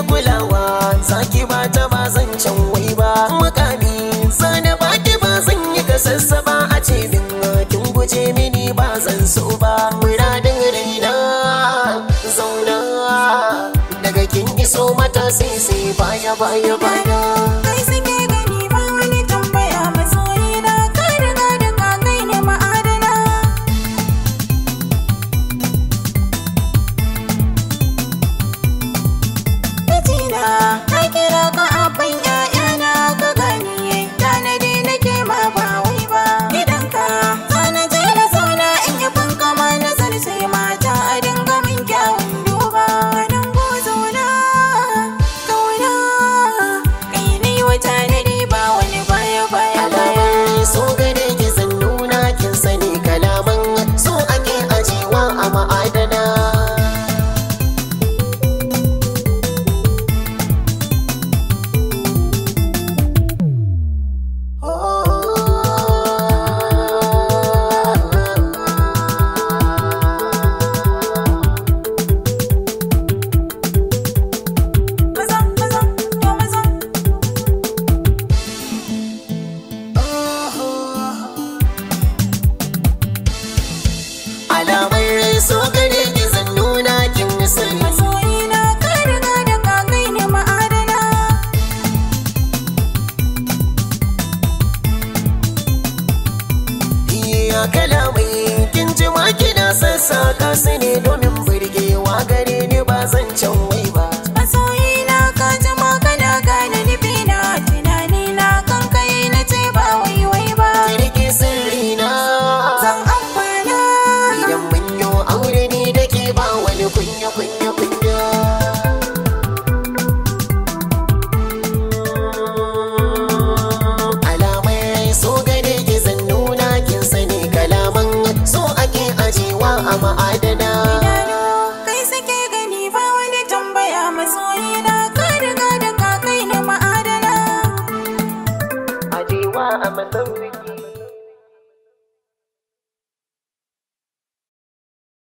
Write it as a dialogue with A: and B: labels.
A: Kulawa zaki ba ta ba zan can wai ba. Mukami zana baki ba zan yi kasassaba a ce min kin guje mini ba zan so ba. Muradin raina zauna daga kin iso mata sai sai baya baya baya.
B: Kai suke gani ba wani tambaya masoyina, ka riga da ka kai ni ma'adana. Mijina na kira ka abban ƴaƴana ka gani, tanadi nake ma ba wai ba. Gidanka zana je na zauna in yi fankama na zarce mata a dinga min kyawun duba. Ganin gozo na kauna kai ne wa tanadi ba wani baya baya baya.
A: Alamar so gare ki zan nuna kin sani kalaman so ake ajewa a ma'adana.
B: Maza maza to maza.
A: Alamar so gare ki zan nuna kin sani.
B: Masoyina ka riga da ka kai ni ma'adana.
A: Iya kalamai kin jima kina sassaka su ne domin burgewa gare ni ba zan can wai ba.
B: Masoyina ka jima kana gane nufina, tunanina kan kai na ce ba wai wai ba.
A: Ki rike sirrina
B: Zan amfana.
A: Idan mun yi aure ni da ke ba wani kunya kunya kunya. Alamar so gare ki zan nuna kin sani kalaman so ake ajewa a ma'adana.
B: Idanu kai suke gani ba wani tambaya masoyina, ka riga da ka kai ni ma'adana.
A: Ajewa a masauki.